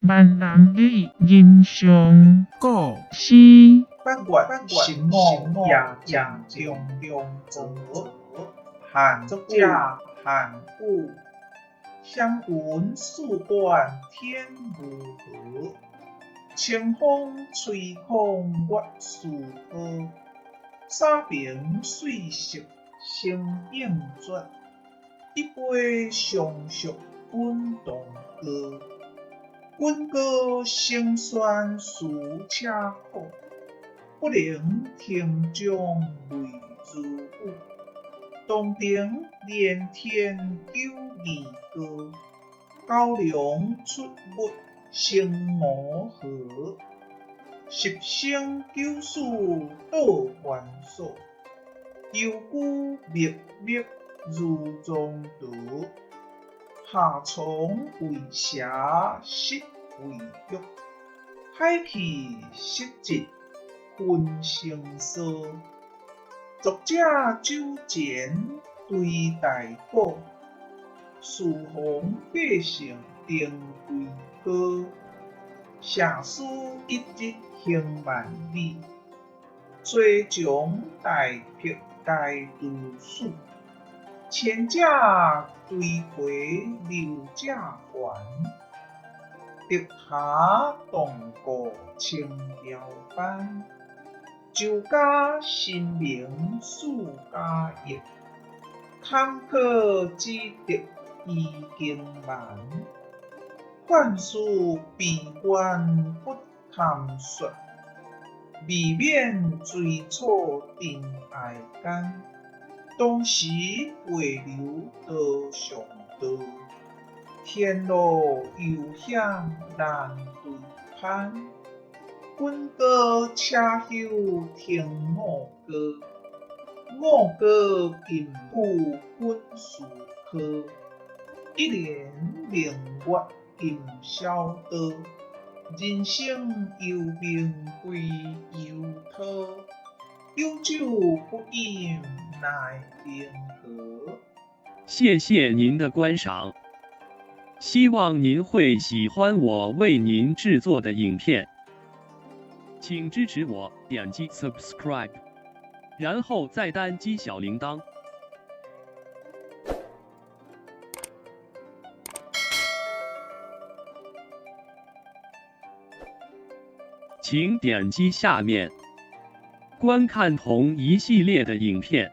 萬人里人上古詩八月十五夜正中中泽，汉作者韩武。祥云四贯天如何？清风吹空月似波。沙平水色生应绝，一杯相续滚同歌。滚歌声酸思且苦，不能庭中泪如雨。洞庭连天九二歌，高粱出没成五河。十生九死倒还所，幽居默默如宗道。夏虫为蛇实为玉，海气失节分成疏。作者酒前堆大鼓，四方百姓定归歌。写诗一日行万里，崔将大辟皆如此。前者追回留者还，竹下洞过青苗班。周家新明四家业，坎坷只得伊经难。劝世闭关不堪说，未免追草尘埃间。当时过流多上道，天路悠险难对攀。滚歌车休听五歌，五歌金谱滚思科。一帘明月今宵多，人生幽冥归幽涛。有酒不饮奈平和。谢谢您的观赏，希望您会喜欢我为您制作的影片，请支持我点击 subscribe，然后再单击小铃铛。请点击下面观看同一系列的影片。